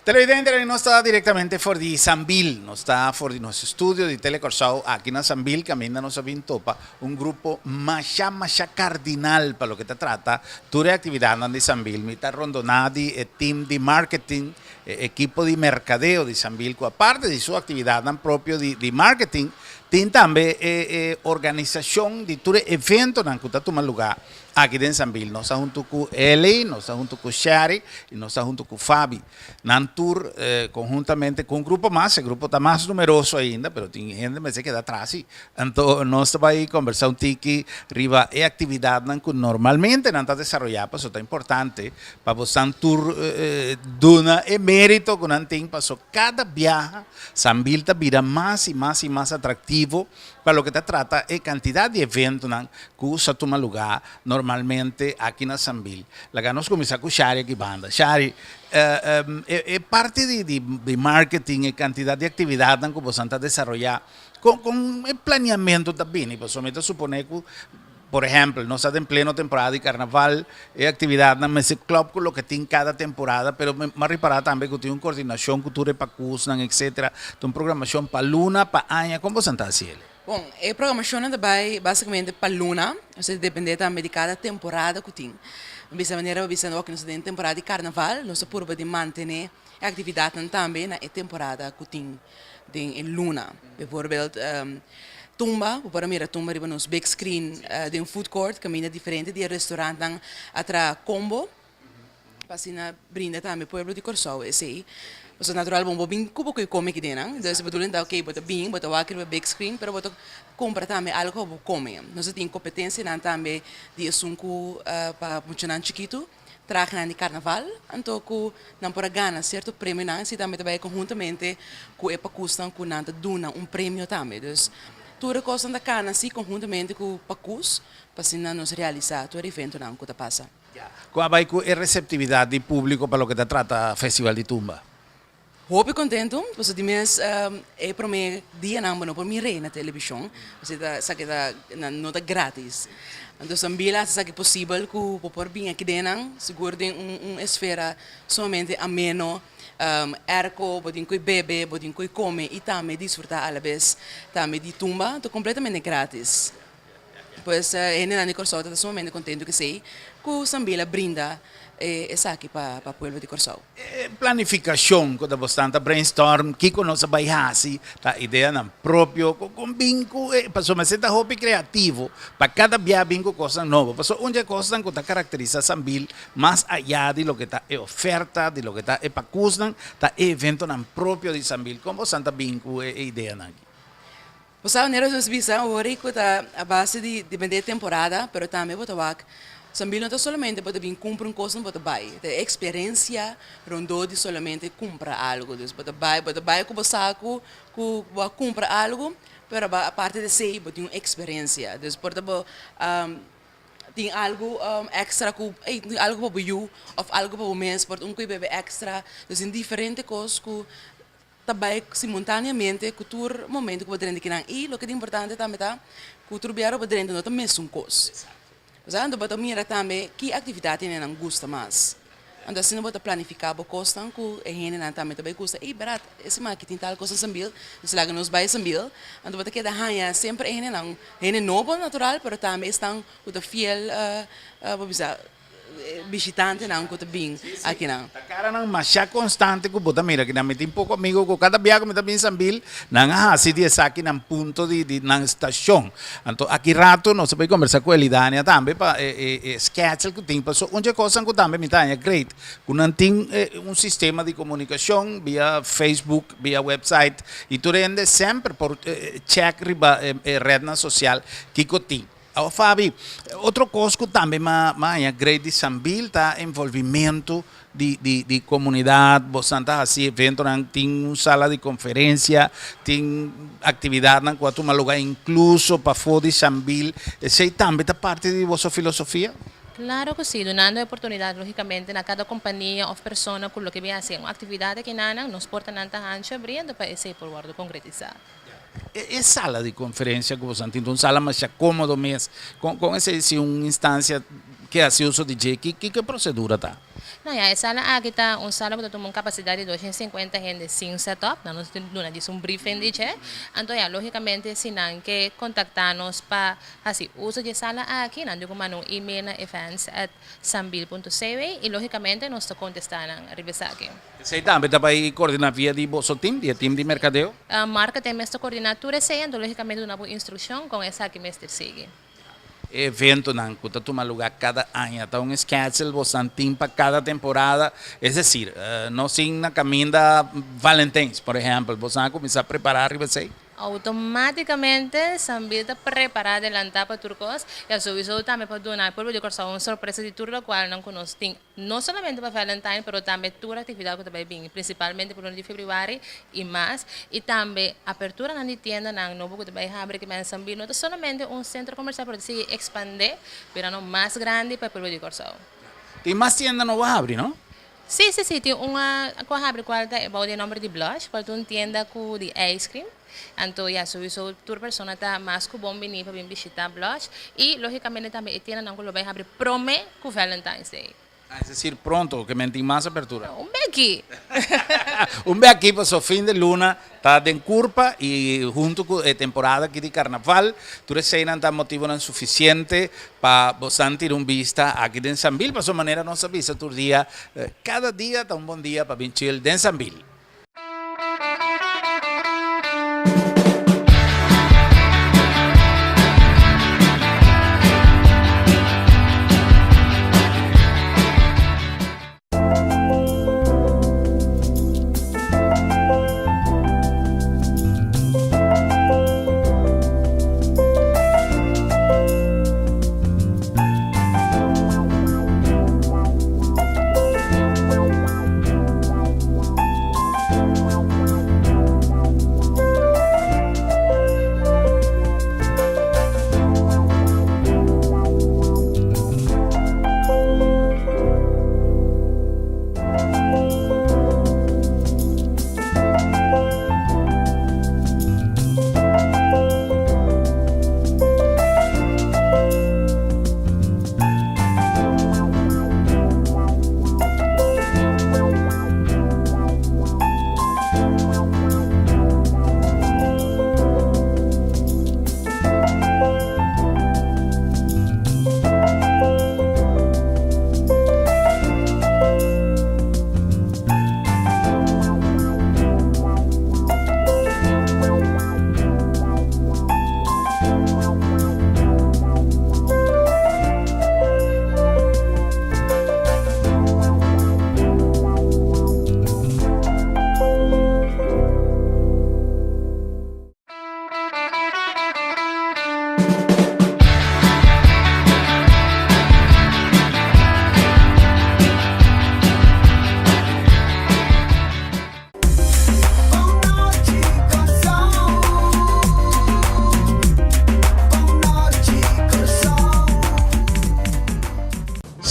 Televidente, nos ta directamente for di Sambil. Nos ta for di nos estudio di Tele Kòrsou aki na Sambil, kaminda nos a bin topa Un grupo masha masha kardinal pa loke ta trata tur e aktividatnan di Sambil. Mi ta rondoná di e team di marketing, e ekipo di merkadeo di Sambil ku aparte di su aktividatnan propio di di marketing tin tambe e e organisashon di tur e eventonan ku ta tuma lugá aki den Sambil. Nos ta huntu ku Elly, nos ta huntu ku Sherry i nos ta huntu ku Fabi. Nan tur konhuntamente ku un grupo mas, e grupo ta mas numeroso ainda, pero tin hende mester keda atras si. Anto nos ta bai kombersá un tiki riba e aktividatnan ku normalmente nan ta desaroyá, pasobra ta importante pa bosan tur duna e mérito ku nan tin, pasobra kada biaha Sambil ta bira mas i mas i mas atraktivo pa loke ta trata e kantidat di eventonan ku sa tuma lugá normalmente aki na Sambil. Laga nos kuminsá ku Shari aki banda. Shari, e parti di marketing, e kantidat di aktividatnan ku bosan ta desaroyá, kon kon e planeamentu ta bini? Pasobra mi ta suponé ku, por ehèmpel, nos ta den pleno temporada di karnaval, e aktividatnan mester klòp ku loke tin kada temporada, pero mi a ripará tambe ku tin un kordinashon ku tur e pakusnan, etsetera. Ta un programashon pa luna, pa aña, kon bosan ta hasi el? Bon, e programashonnan ta bai basikamente pa luna, nos ta dependé tambe di kada temporada ku tin. Mi bisa manera bo bisa oke nos ta den temporada di karnaval, nos ta purba di mantené e aktividatnan tambe na e temporada ku tin den e luna. Bijvoorbeeld tumba, bo por a mira tumba riba nos big screen den food court kaminda diferente di e restaurantnan a traha combo pa asina brinda tambe pueblo di Kòrsou esei. Pasobra natural bo no bin ku bo koe kome kidennan, entonces e bedoeling ta oke bo ta bin bo ta wak riba big screen pero bo ta kumpra tambe algo pa bo kome. Nos a tin kompetensianan tambe di esun ku pa muchanan chikitu. Trahenan di karnaval, anto ku nan por a gana sierto premionan, esei tambe ta bai konhuntamente ku e pakusnan ku nan ta duna un premio tambe. Dus tur e kosnan ta kana si konhuntamente ku pakus pa asina nos realisá tur e eventonan ku ta pasa. Ku a bai ku e reseptividat di públiko pa loke ta trata Festival di Tumba? Hopi kontentu, pasobra di mes e promé dianan bo no por mir'é na televishon, pasobra esaki ta no ta gratis. Anto Sambil a hasi esaki posibel ku bo por bin aki den nan, sigur den un esfera sumamente ameno, airco, bo tin ku bebe, bo tin ku kome i tambe disfrutá alabes tambe di tumba, ta kompletamente gratis. Pues hendenan di Kòrsou ta sumamente kontentu ku esei ku Sambil a brinda esaki pa pueblo di Kòrsou. E planifikashon ku ta bosnan ta brainstorm kiko nos a bai hasi ta ideanan propio ku kon bin ku e pasobra mester ta hopi kreativo pa kada bia bin ku kosnan nobo pasobra un di e kosnan ku ta karakterisá Sambil mas aya di loke ta e oferta di loke ta e pakusnan ta e eventonan propio di Sambil kon bosan ta bin ku e ideanan aki? Bo sa manera nos bisa ora ku ta a base di depende e temporada pero tambe bo ta wak Sambil no ta solamente bo ta bin kumpra un kos bo ta bai ta e eksperensia rondó di solamente kumpra algu dus bo ta bai bo ta bai ku bo sa ku ku bo a kumpra algu pero aparte di esei bo tin un eksperensia dus por ta bo. Tin algu extra ku ey tin algu pa bo yu of algu pa bo mes por ta un ku bebe extra. Dus tin diferente kos ku ta bai simultaneamente ku tur momento ku bo drenta kinan. I loke ta importante tambe ta ku tur biaha bo drenta no ta mesun kos. Osea anto bo ta mira tambe ki aktividat hendenan gusta mas. Anto asina bo ta planifiká bo kosnan ku e hendenan tambe ta bai gusta. Ey bèrdat e siman aki tin tal kos na Sambil, nos laga nos bai Sambil. Anto bo ta keda haña semper e hendenan, hende nobo natural, pero tambe esnan ku ta fiel bo bisa bishitantenan ku ta bin akinan. Ta karanan masha konstante ku bo ta mira akinan. Mi tin poko amigo ku kada bia ku mi ta bin Sambil, nan a hasi di esaki nan punto di nan stashon. Anto aki rato nos a bay combersa cu Elidania tambe pa e e schedule cu tin paso un dje cosnan cu tambe mi ta haña great cu nan tin un sistema di comunicacion via Facebook via website y tur hende semper por check riba e rednan social kico tin. Awa Fabi, otro cos cu tambe mi haña great di Sambil ta envolvimento di di di comunidad, bosan ta haci eventonan, tin un sala di conferencia, tin actividadnan cu a tuma lugar incluso pafó di Sambil, esey tambe ta parti di boso filosofia? Claro cu si, dunando e oportunidad logicamente na cada compania of persona cu loke bin haci un actividad aki nanan, nos portanan ta hancho abriendo pa esey por wordo concretisa. E sala di conferencia cu bosan tin ta un sala masha comodo mes. Con con esey si un instancia ke haci uso di dje, ki ki procedura ta? No ya, e sala aki ta un sala cu ta tuma un capacidad di 250 hende sin set up. Nan nos tin duna djis un briefing di dje. Anto ya, logicamente si nan ke contacta nos pa haci uso di e sala aki, nan tin cu manda un email na events at sambil punto cw y logicamente nos ta contesta nan riba esaki. Esei tambe ta bai coordina via di boso team, di e team di mercadeo? Marketing mester coordina tur esei, anto logicamente duna bo instruccion con esaki mester sigui. E eventonan cu ta tuma lugar cada aña ta un schedule bosan tin pa cada temporada, es decir, no sin na caminda Valentijns, por ehempel, bosan a cuminsa prepara riba esei? Automáticamente Sambil ta prepará adelantá pa tur kos i a souiso tambe pa duna e pueblo di Kòrsou un sorpresa di tur lokual nan ku nos tin, no solamente pa Valentine pero tambe tur aktividat ku ta bai bini, prinsipalmente pa luna di febrüari i mas, i tambe aperturanan di tiendanan nobo ku ta bai habri kimen Sambil no ta solamente un sentro komersial pero ta sigui ekspandé birando mas grandi pa e pueblo di Kòrsou. Tin mas tienda nobo a habri, no? Sí, sí, sí, tin un cu a habri cual ta bou di e nomber di Blush, cual ta un tienda cu di ice cream. Anto ya, souiso tur persona ta mas cu bon bini pa bin bishita Blush. Y logicamente tambe e tiendanan cu lo bay habri prome cu Valentine's Day. Ah, es decir, pronto, ke men tin mas apertura. Un beki! Un beki paso fin de luna Ta den curpa y hunto cu e temporada aki di carnaval, tur eseynan ta motibonan suficiente pa bosan tira un bista aki den Sambil. Pasobra manera nos a bisa tur dia, cada dia ta un bon dia pa bin chill den Sambil.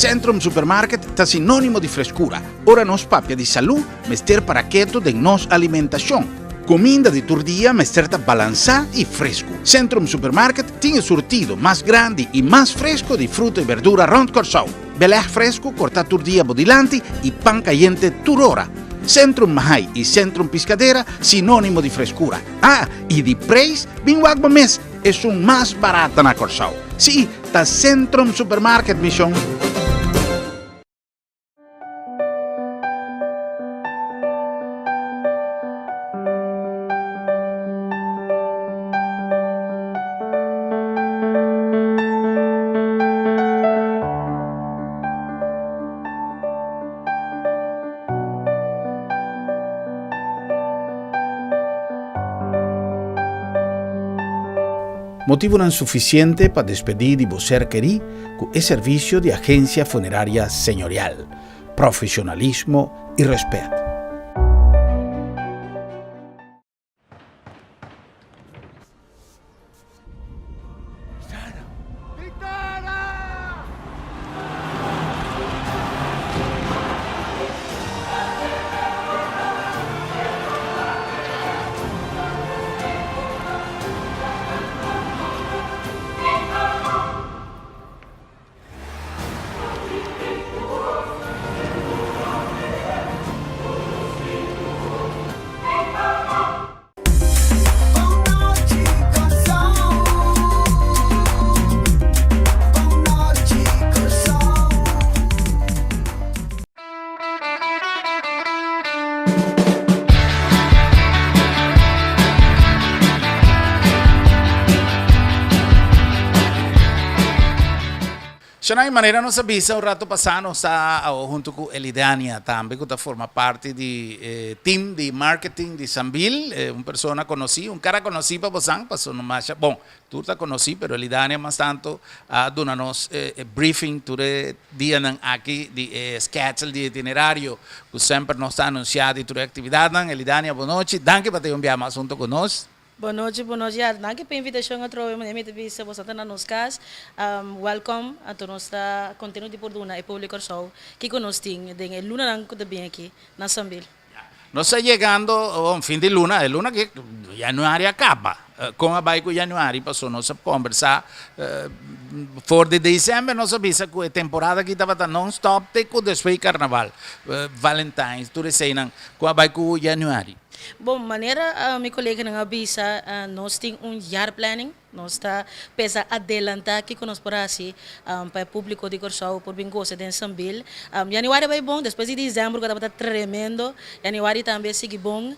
Centrum Supermarket ta sinónimo di freskura. Ora nos papia di salú, mester para ketu den nos alimentashon. Kuminda di tur dia mester ta balansá i fresku. Centrum Supermarket tin e surtido mas grandi i mas fresku di fruta i berdura rònt Kòrsou. Belèg fresku kortá tur dia bo dilanti i pan kayente tur ora. Centrum Mahai i Centrum Piscadera sinónimo di freskura. Ah, i di preis, bin wak bo mes, esun mas barata na Kòrsou. Sí, ta Centrum Supermarket, mi shon. Motibunan sufisiente pa despedí di bo ser kerí ku e servisio di Agensia Funeraria Señorial, profesionalismo i rèspèt. Shonai, manera nos a bisa un rato pasá nos ta awo hunto ku Elidania tambe ku ta forma parti di e team di marketing di Sambil, un persona konosí, un kara konosí pa bosan, pasobra no masha, bon, tur ta konosí pero Elidania mas tanto a duna nos e briefing tur e dianan aki di e schedule di itinerario ku semper nos ta anunsiá di tur e aktividatnan. Elidania, bonochi, danki pa ta un biaha mas hunto ku nos. Bon nochi, bon nochi. Ya, danki pa e invitashon atrobe. Manera mi ta bisa, boso ta na nos kas. Welkom. Anto nos ta kontento di por duna e pueblo di Kòrsou kiko nos tin den e lunanan ku ta bin aki na Sambil. Nos ta yegando un fin di luna, e luna aki yanüari a kaba. Kon a bai ku yanüari? Pasobra nos a kombersá for di desèmber nos a bisa ku e temporada aki tabata non stòp te ku despues di karnaval, Valentines, tur eseinan. Kon a bai ku yanüari? Bon, manera mi koleganan a bisa, nos tin un jaarplanning. Nos ta pensa adelantá kiko nos por hasi pa e públiko di Kòrsou por bin gosa den Sambil. Yanüari a bai bon, despues di desèmber ku tabata tremendo, yanüari tambe a sigui bon.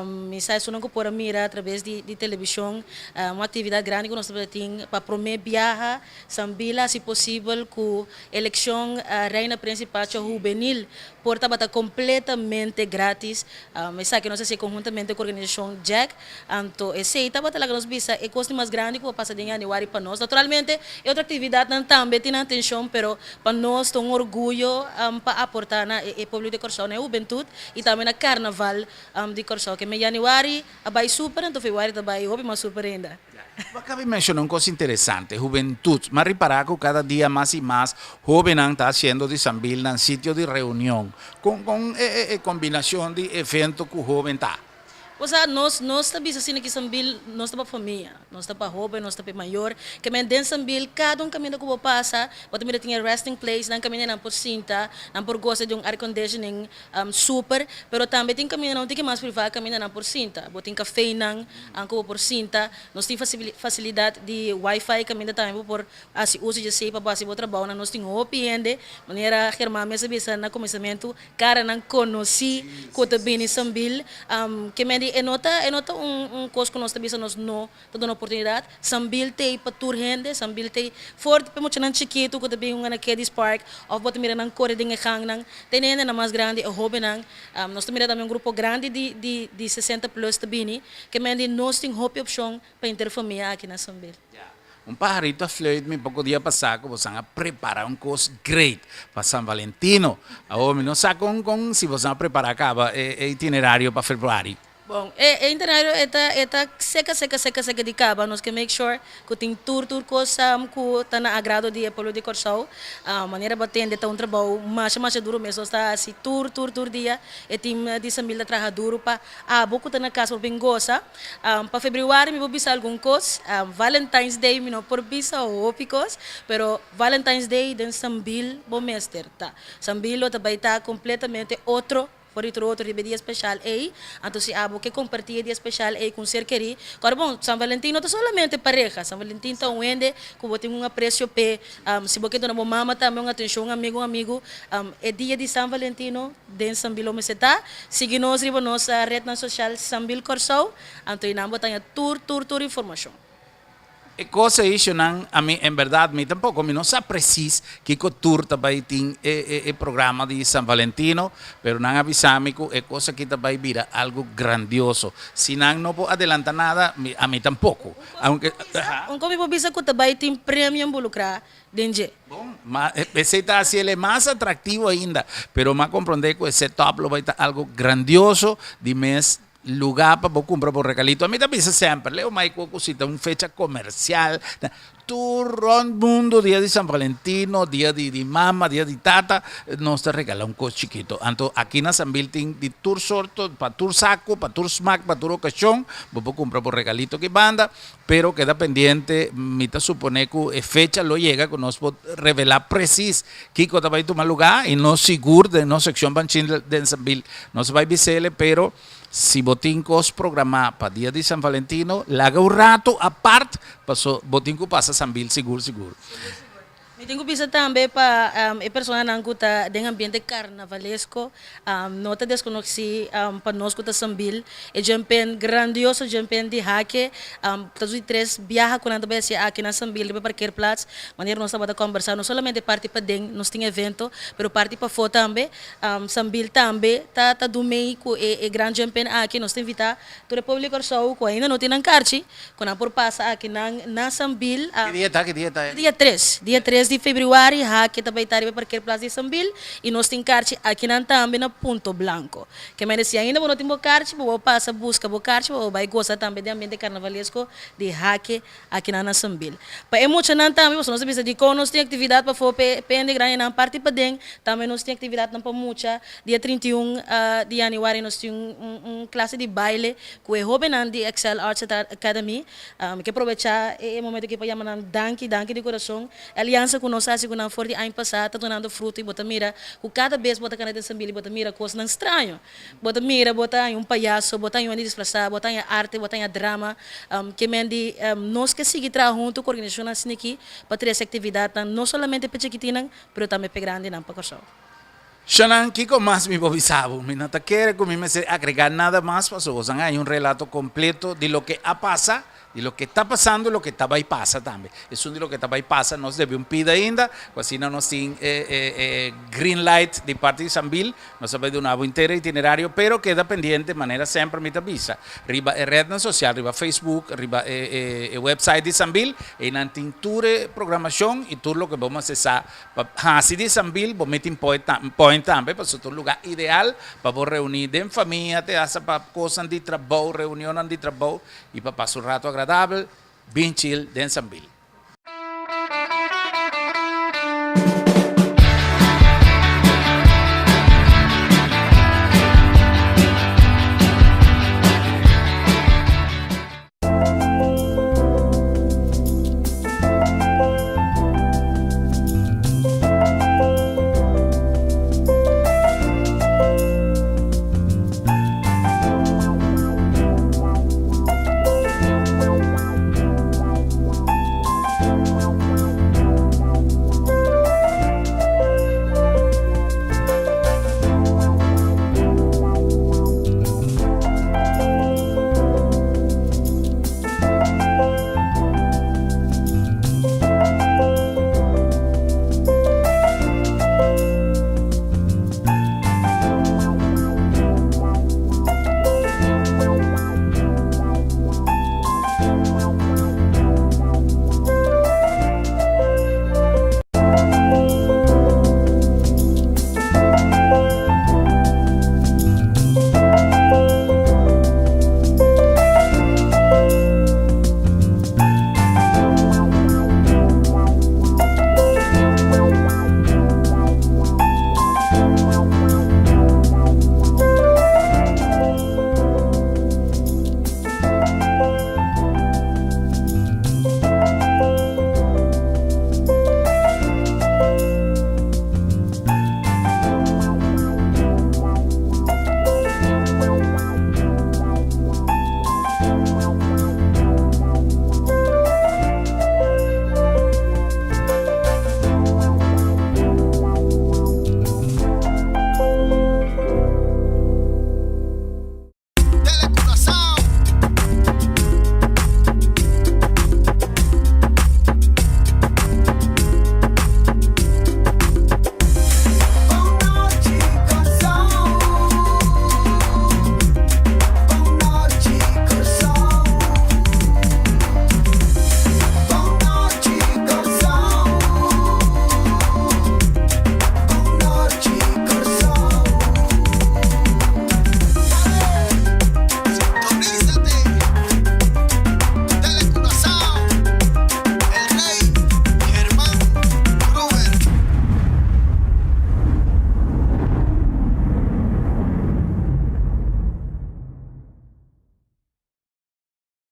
Mi sa esunnan ku por a mira atraves di televishon un aktividat grandi ku nos tabata tin pa promé biaha Sambil a hasi posibel ku elekshon Reina Prins i Pacho Hubenil por tabata kompletamente grátis. Esaki nos a hasi konhuntamente ku organisashon Jack. Anto esei tabata laga nos bisa e kos di mas grandi ku a pasa den yanüari pa nos. Naturalmente e otro aktividatnan tambe tin nan atenshon, pero pa nos ta un orguyo pa aportá na e pueblo di Kòrsou, na e hubentut i tambe na karnaval di Kòrsou. Ke men yanüari a bai super, anto febrüari ta bai hopi mas super ainda. Bo a kaba di menshoná un kos interesante, hubentut. M'a ripará ku kada dia mas i mas hóbennan ta hasiendo di Sambil nan sitio di reunion. Kon kon e kombinashon di evento ku hóben ta? Osea, nos nos ta bisa asina ki Sambil nos ta pa famia, nos ta pa hóben, nos ta pa e mayor. Ke men den Sambil kada un kaminda ku bo pasa, bo ta mira tin e resting place, nan kaminda nan por sinta, nan por gosa di un air conditioning super, pero tambe tin kamindanan un tiki mas privá kaminda nan por sinta. Bo tin kafenan ku bo por sinta. Nos tin fasilidat di wifi kaminda tambe bo por hasi uso di esei pa bo hasi bo trabounan. Nos tin hopi hende, manera German mes a bisa na kuminsamentu, karanan konosí ku ta bini Sambil. Ke men di e no ta e no ta un kos ku nos ta bisa nos no ta duna oportunidat. Sambil t'ei pa tur hende, Sambil t'ei for pa e muchanan chikitu ku ta bin hunga na Kiddies Park òf bo ta mira nan kore den e gangnan. Te e hendenan mas grandi, e hóbennan. Nos ta mira tambe un grupo grandi di di di sesenta plus ta bini. Ke men di nos tin hopi opshon pa henter famia aki na Sambil. Un paharito a fluit mi poko dia pasá ku bosan a prepará un kos great pa San Valentino. Awor mi no sa kon kon si bosan a prepará kaba e itinerario pa Februari. Bon, e itinerario e ta seka seka seka seka di kaba. Nos ke make sure ku tin tur tur kos ku ta na agrado di pueblo di Kòrsou. Manera bo a tende, ta un trabou masha masha duru mes. Nos ta hasi tur tur tur dia. E team di Sambil ta traha duru pa abo ku ta na kas por bin gosa. Pa febrüari mi por bisa algun kos. Valentine's Day mi no por bisa hopi kos, pero Valentine's Day den Sambil bo mester ta. Sambil lo ta bai ta kompletamente otro for di otro riba e dia spesial ei. Anto si abo ke kompartí e dia spesial ei ku un ser kerí. Kòrda bon, San Valentin no ta solamente pareha. San Valentin ta un hende ku bo tin un apresio p'e. Si bo ke duna bo mama tambe un atenshon, un amigu, un amigu, e dia di San Valentino den Sambil lo mester ta. Sigui nos riba nos retnan sosial Sambil Kòrsou, anto einan bo ta haña tur tur tur informashon. E kos ei shonan, ami en bèrdat mi tampoko mi no sa presis kiko tur ta bai tin e e programa di San Valentino, pero nan a bisa mi ku e kos aki ta bai bira algu grandioso. Si nan no por adelanta nada, mi ami tampoko. Aunke. Un kos mi por bisa ku ta bai tin premio involukrá den dje. Bon, ma esei ta hasi el e mas atraktivo ainda, pero mi a komprondé ku e setup lo bai ta algu grandioso di mes Lugá pa bo kumpra bo regalito. Ami ta bisa semper, Leo Mai Koko si ta un fecha komersial. Tur rònt mundu dia di San Valentino, dia di di mama, dia di tata, nos ta regalá un kos chikito. Anto aki na Sambil tin di tur sorto, pa tur saku, pa tur smak, pa tur okashon, bo por kumpra bo regalito aki banda. Pero keda pendiente, mi ta suponé ku e fecha lo yega ku nos por revelá presis kiko ta bai tuma lugá i nos sigur den nos sekshon Banchin den Sambil nos bai bis'ele, pero Si bo tin kos programá pa dia di San Valentino, laga un ratu apart paso bo tin ku pasa Sambil sigur sigur. Mi tin ku bisa tambe pa e personanan ku ta den ambiente karnavalesko, no ta deskonosí pa nos ku ta Sambil, e djempen grandioso djempen di Hake, ta di tres biaha ku nan ta bai hasi aki na Sambil riba parkeerplaats, manera nos tabata kòmbersá no solamente parti paden nos tin evento, pero parti pafó tambe. Sambil tambe ta ta dumei ku e e gran djempen aki. Nos ta invitá tur e pueblo di Kòrsou ku ainda no tin nan karchi, ku nan por pasa aki nan na Sambil. Ki dia ta? Ki dia ta e? Dia tres. Dia tres di febrüari haki ta bai ta riba e parkeerplaats di Sambil i nos tin karchi aki nan tambe na Punto Blanco. Ke mende si ainda bo no tin bo karchi, bo por pasa buska bo karchi pa bo bai gosa tambe den ambiente karnavalesko di haki Aki nan na Sambil. Pa e muchanan tambe, pasobra nos a bisa dikon nos tin aktividat pafó p'e hende grandinan parti paden, tambe nos tin aktividatnan pa mucha. Dia 31 di yanüari nos tin un klase di baile ku e hóbennan di Excel Arts Academy. Mi ke probechá e momento aki pa yama nan danki, danki di kurason. E aliansa ku nos a hasi ku nan for di aña pasá ta dunando fruto i bo ta mira ku kada bes bo ta kana den Sambil i bo ta mira kosnan straño. Bo ta mira, bo ta haña un payaso, bo ta haña un hende disfrasá, bo ta haña arte, bo ta haña drama. Ke men di nos ke sigui traha huntu ku organisashonnan asina aki pa trese aktividatnan no solamente pa chikitinnan, pero tambe pa e grandinan pa Kòrsou. Shanan, kiko mas mi por bisa bo? Mi no ta kere ku mi mester agregá nada mas pasobra boso a haña un relato kompleto di loke a pasa. Di loke ta pasando, loke ta bai pasa tambe. Esun di loke ta bai pasa nos debe un pida ainda, ku asina nos tin e e e green light di parti di Sambil, nos a bai duna bo henter e itinerario, pero keda pendiente manera semper mi ta bisa, riba e rednan sosial, riba Facebook, riba e e e website di Sambil, einan tin tur e programashon i tur loke bo mester sa Pa hasi di Sambil bo meeting point point tambe pasobra ta un lugar ideal pa bo reuni den famia te hasta pa cosnan di trabou, reunionnan di trabou y pa pasa un rato agradabel bien chill den Sambil.